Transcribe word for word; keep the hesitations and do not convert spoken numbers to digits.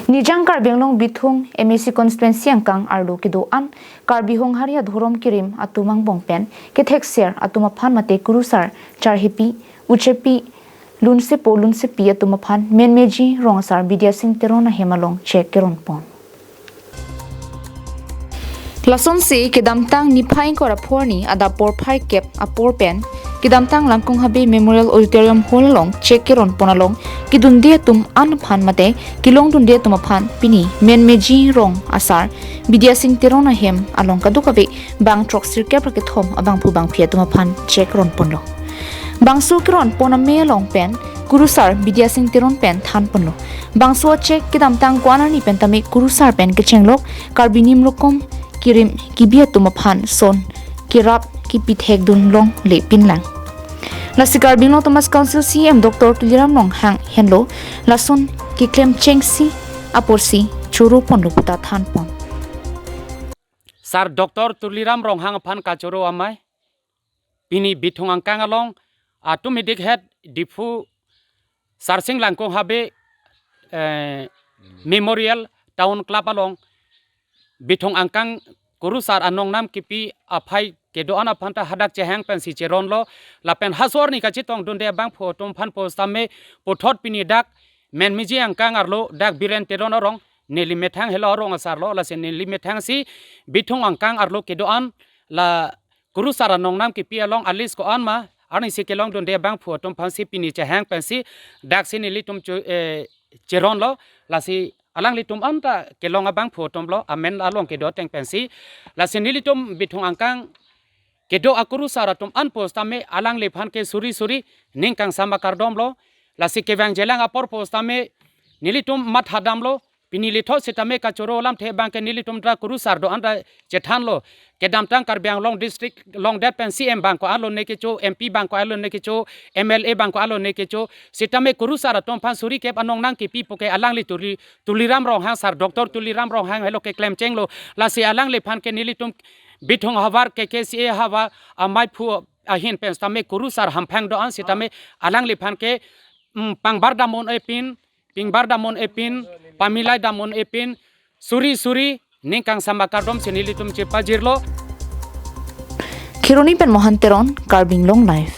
Nijang Karbi Anglong Bithung M A C constituency angkang arlo kedo-an Karbi Honghari adhorom kirim atum angbong pen kethekser atum aphan mate kurusar charhepi, uchepi, lunsepo lunsepi atum aphan menmeji rong asar Bidya Sing Teron ahem along chek keron pon. Lasonsi kedamtang niphai ingkoi ra pho arni adap porphai kep apor pen kedamtang Langkong Habe Memorial Auditorium Hall along chek keron pon along kedunde atum an aphan mate kelongdunde atum aphan pini menmeji rong asar Bidya Sing Teron ahem along kadokave bang throksirkep ra kethom abangphu bangphi atum aphan chek ron ponlo. Bangso keron pon ame along pen kurusar Bidya Sing Teron pen than ponlo. Bangso chek kedamtang ko-an arni pen tame kurusar pen kechenglok Karbi Nimrokom kirim kibi atum aphan son kerap kepithekdun longle pinlang. Lasi Karbi Anglong Autonomous Council C E M Doctor Tuliram Ronghang henlo lason keklem chengsi apotsi choro ponlo puta than pon. Sar Doctor Tuliram Ronghang aphan kachoro amei. Pini Bithung angkang along, atum idik het Diphu Sarsing Langkong Habe, eh, Memorial Town Club along Bithung angkang kurusar anongnam kipi aphai kedo-an aphan ta hadak chehang pensi cheronlo, lapen halaso arni kachetongdunde abangphu atum aphan pusitame puthot pini dak menmeji angkang arlo dak Biren Teron arong neli methang helo arong asarlo, lasi neli methang si Bithung angkang arlo kedo-an la kurusar anongnam kipi along a-list ko-an ma arnisi kelongdunde abangphu atum aphansi pini chehang pensi daksi nelitum chu-, eh, cheronlo, lasi alanglitum anta kelong abangphu atumlo, amen along kedo ateng pensi. Lasi nelitum Bithung angkang kedo akurusar atum an pusitame alangliphan ke suri suri ning kangsam akardom lo. Lasi kevang jelang apor pusitame nelitum mathadamlo, pini lithot sitame kachoro alamthe abang ke nelitum dra kurusar do-an ta chethanlo. Kedamtang Karbi Anglong district longdet pen C M bang ko-an lo ne kecho, M P bang ko-an lo ne kecho, M L A bang ko-an lo ne kecho. Sitame kurusar atum aphan suri kep anong nangkipi puke alangli Tuli, Tuliram Ronghang, Sar Doctor Tuliram Ronghang helo keklem chenglo. Lasi alangliphan ke nelitum Bithung havar K K C A havar amei phu ahin pen sitame kurusar hamphang do-an sitame alangliphan ke, mm, pangbar damnon epin, pingbar damnon epin, pamilai damnon epin, suri suri ning kangsam akardom si nelitum chepajirlo. Kheroni pen Mohan Teron, Karbi Anglong Live.